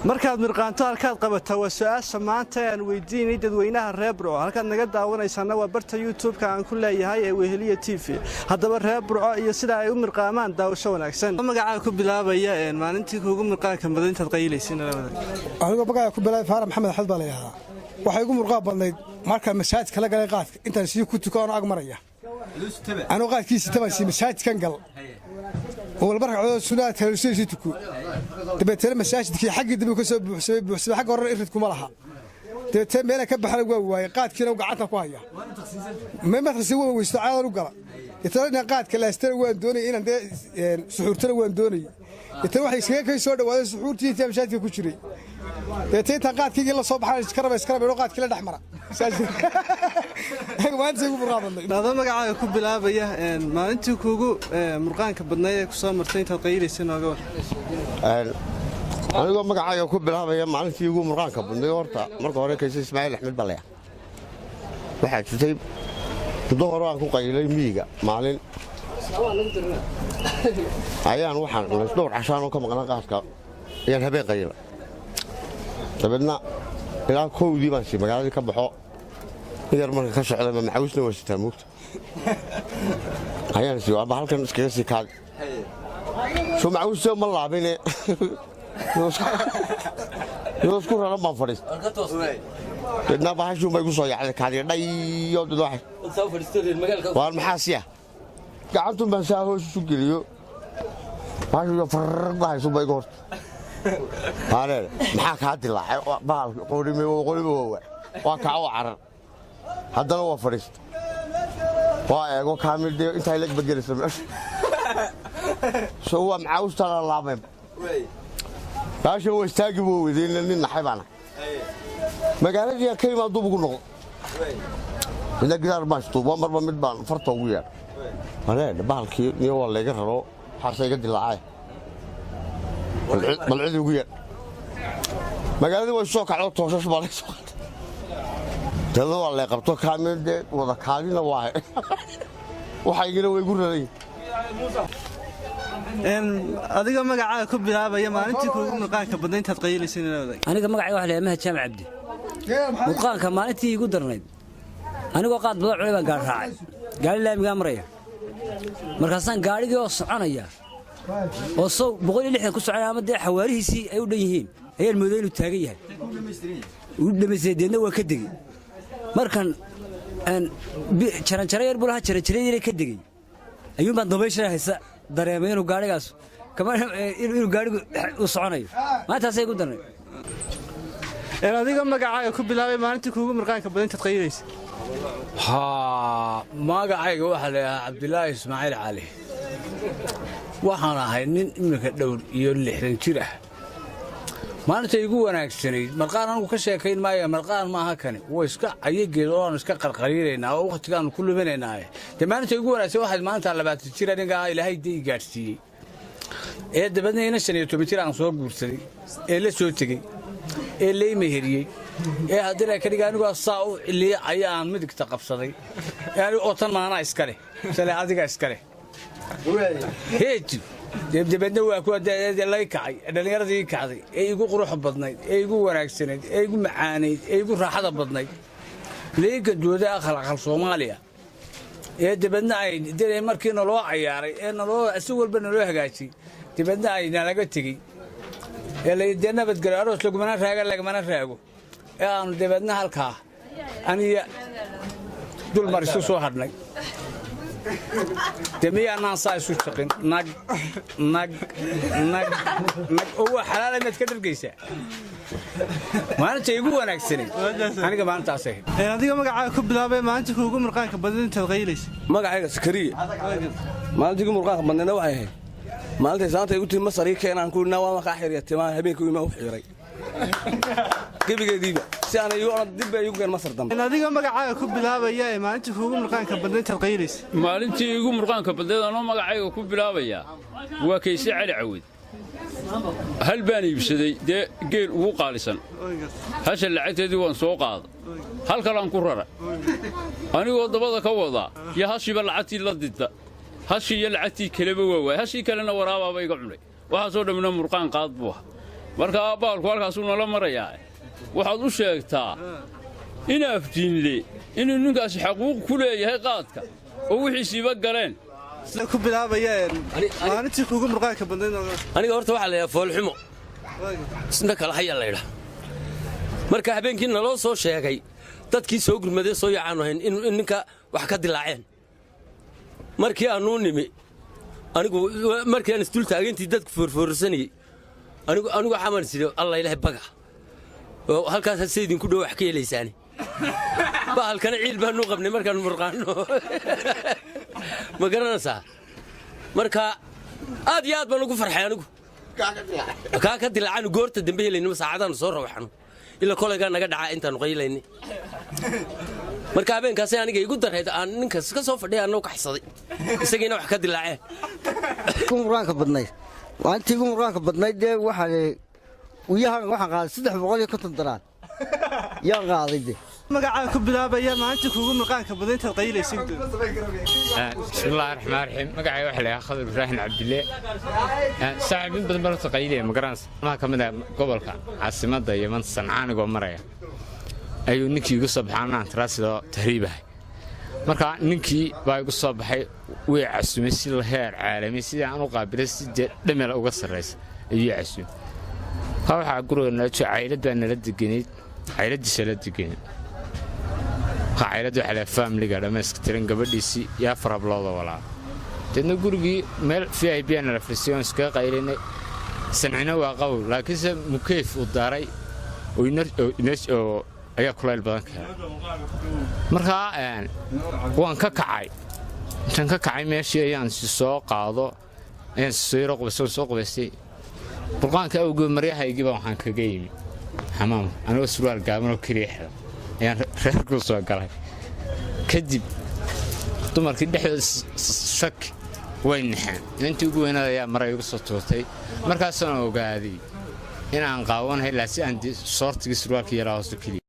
Markaad mirqaanto halkaad qabataa waa su-aasha maanta aan weydiinay dadweynaha reer Burco. Halkaad naga daawanaysaana waa barta YouTube-ka aan ku leeyahay ee Weheliya TV. Haddaba reer Burco iyo sida ay u mirqaamaan, daawasho wanaagsan. Magacaa ku bilaabaya, maalintii kuugu mirqaanka badan intaad qaylaysin? Anigoo magacaa ku bilaabay, Faarax Maxamed Axmed baa la yidhahdaa. Waxay igu murqaan badnayd markaa masaajidka la galay qaadka intaan sii ku tuko anoo ag maraya, anoo qaadkiisi tabaan sii masaajidkan gal oo laba ragcadood sunnaha talusii tuko. Dabeetana masaajidkii xaggii dambe ka soo buuxsamay buuxsamay, xagga horena irid kuma laha. Dabeetana meelaan ka baxana waa waayey, qaadkiina gacanta ku haya mataqsi waa weysto caadan u gala. Deetana inaan qaadka laastana waan doonayay, inaan dee suxuurtana waan doonayay. Deetana waxay iskaga kay soo dhawaadeen suxuurtii intii masaajidka ku jiray. Deetana intaan qaadkaygii la soo baxaan iska raba iska raba qaadkii la dhex mara maalintii ugu murqaan badnayd. Adoo magacaaga ku bilaabaya, maalintii kuugu murqaanka badnayd ee ku soo martay intaad qaylaysa nooga war. Anigoo magacayga ku bilaabaya, maalintii ugu murqaanka badnayd horta marka hore Kayse Ismaaciil Axmed Balaya. Waxaa jirtay muddo hore aan ku qaylay miyiga. Maalin ayaan waxaan cunay dhowr cashaanoo ka maqnaa qaadka ayaan habeen qayla. Dabeedna ilaa 1dii baan sii magaaladii ka baxo in yar marka ka socda ma macawisna waa sitaa muugta ayaan sii aba halkan iskaga sii kaadi soo macawistoo ma laabine, iyadoo isku raran baan fadhiistay. Deedna bahashuun bay igu soo yaacday kaadiya dhayo. Dad waan maxaa siya gacantun baan saa hoos isu geliyo, bahashu farrag bahaysun ba iga horta. Maalee maxaa kaa dilaacay bahalki? Qorime qorime waa waa kaco carar. Haddana waa fadhiista, waa eego kaamil dee intaa leg bagelaysa meesha soo waa macaawista la laabay. Baasha waa istaagi buu weydiin nin naxay baana magaaladii ka imaad dub ugu noqdo. Midna gidaar baan istuubo, marba mid baan farta ugu yeedh. Malee bahalkii niyo waa layga raro, waxaase iga dilaacay, bal cid ugu yeedh. Magaaladii way soo kacdo, tooshash baa lay soo qaatay. Dadna waa lay qabto kaamil dee wada kaadina waa waxaygina way igu raray. Adiga magacaaga ku bilaabaya, maalintii kuugu mirqaanka badnayd intaad qaylaysa wadaag. Aniga magacayga waxa la yidhaha Mahad Jaamac Cabdi. Murqaanka maalintii iigu darnayd, anigoo qaad badan cunay baan gaari raacay, gaari laamigaa maraya. Markaasaan gaadhigii oo soconaya oo sow 160 ku soconaya ama dee xawaarihiisii ay u dhan yihiin ayaan mooday inuu taagan yahay uu dhamaystay. Deedna waa ka degey. Markan jaranjaro yar buu lahaa, jaranjaradiina ka degey ayuun baan dabayshana haysa dareemay inuu gaadhigaas inuu gaadhigu u soconayo. Maalintaasay igu darnay. Adiga magacaaga ku bilaabay, maalintii kuugu mirqaanka badan intaad qaylaysa. Haa, magacayga waxaa la yidhahaa Cabdilaahi Ismaaciil Cali. Waxaan ahay nin iminka dhowr iyo 60 jir ah. Maalinta igu wanaagsanayd marqaan anigu ka sheekayn maaya, marqaan maaha kani, waa iska cayageed oo aanu iska qarqariiraynaa oo wakhtigaanu ku luminaynaaye. Dee maalinta igu wanaagsan waxayd maalintaa 20 jir anigaa Ilaahay dee i gaadhsiiyey ee dabeedna ina 15 jir aan soo guursaday ee la soo tegey ee lay meheriyey ee haddana ka dhiga anigoo saa u ciliya aan midigta qabsaday oo tan maanaa iska leh sale adiga iska leh heeji. Dabeedna waa kuwa lay kacay, dhallinyaradii ii kacday ee igu quruxa badnayd ee igu wanaagsanayd ee igu macaanayd ee igu raaxada badnayd lay gadooday aqal aqal Soomaaliya ee dabeedna ay dee markii naloo cayaaray ee naloo si walba naloo hagaajiyey, dabeedna ay nalaga tegey ee la dee nabadgelyo aroos lagumana raaga lagamana raago ee aanu dabeedna halkaa aniya dulmar isu soo hadhnay. Dee miyaanaan saa isu shaqin nag nag nag nag oo waa xalaala maad ka dhargaysaa. Maalinta igu wanaagsanayd aniga maalintaas ahayd. Adiga magacaaga ku bilaabay, maalintii kuugu mirqaanka badan intaad qaylaysa. Magacayga Sakariye. Maalintii igu murqaanka badnaydna waxay ahayd maalintay saanta igu timi Masar ii keenaan ku idhnaa waa makaa xiriya timaa habeenkii imaa u xiiray gebigeediiba si aan igu odhan dib bay igu keen Masar dambe. Adiga magacaaga ku bilaabaya ee maalintii kuugu mirqaanka badnayd intaad qaylaysa. Maalintii igu murqaanka badnayd anoo magacayga ku bilaabaya waa Kayse Cali Cawid. Hal baan iibsaday dee geel ugu qaalisan, hasha lacagteedii waan soo qaada, hal kalaan ku rara anigoo dabada ka wadaa iyo hashiiba lacagtii la didda. Hashii iyo lacagtii kaleba waa waay, hashii kalena waraabaaba iga cunay. Waxaasoo dhammina murqaan qaad buu ahaa. Markaa baalku halkaasuu nala marayaa. Waxaad u sheegtaa in Afdiinle inuu ninkaasi xaquuq ku leeyahay qaadka oo wixiisiiba galeen. Ku bilaabayeen maalintii kuugu murqaanka badnayd? Aniga horta waxaa la yidhaha foolxumo isna kala haya la ydhaa. Marka habeenkii naloo soo sheegay, dadkii soo gurmadee soo yacaanu hayn in ninka wax ka dilaaceen. Markii aanuu nimi, anigu markii aan isdul taagantii dadku foorfoorsanayey, anigu xamaan sidhi, "Alla ilaahay, baga oo halkaas se idinku dhow wax ka helaysaani." Bahalkana ciil baanu qabnay markaanu murqaanno, ma garanaysaa? Marka aad iyo aad baan ugu farxay anigu kaa ka dilaacanu goorta dambe helaynima saacadaanu soo rawaxno ilaa kolaygaa naga dhacaa intaanu qaylaynay. Marka habeenkaasay aniga igu darayd aan ninkaas ka soo fadhiya annoo kaxsaday, isagiina wax ka dilaaceen. Murqaanka badnayd, maalintii igu murqaanka badnayd dee waxaa wiyahan waxaan qaaday 350 daraan yaan qaaday de. Magacaa ku bilaabaya, maalintii kuugu murqaanka badnayd intaad qaylaysay? Bismillahi raxmaan raxiim. Magacay waxa la yidhaha Khadar Ibraahim Cabdille. Saaxiib, in badan baan horta qaylaya, ma garanaysa. Maha ka mid ah gobolka caasimadda Yeman, Sancaanigoo maraya ayuu ninkii igu soo baxay anaan taraasidoo tahriibahay. Marka ninkii baa igu soo baxay, way casumay si heer caalami sidii aan u qaabilay si dee dhamela uga sarraysa ayuu i casumay. Marka waxaa guriga nala jooga caylad baa nala deganayd, cayladiisa la deganay. Marka caylad waxaa la faamiliga dhammayska tiran, gabadhiisii iyo afar hablooda walaa. Deedna gurigii meel VIP aa nala fadhiisay oon iskaga qaylinay. Sancino waa qabow, laakiinse mukeyf uu daaray oo ayaa kulayl badan keenay. Markaa waan ka kacay, intaan ka kacay meeshii ayaan si soo qaado, ayaan si soo yaro qubaystay, waan soo qubaystay. Burqaanka awgeed maryahaygiiba waxaan kaga yimi xamaamka anigoo surwaal gaaban oo keliya xiran ayaan reerku soo galay. Kadib dumarkii dhexdooda shaki way naxeen. Inantii ugu weynaad ayaa maray igu soo tuurtay. Markaasaan ogaaday inaan qaawanahay, laa si aan soortigii surwaalkii yaraa hoosu keliya.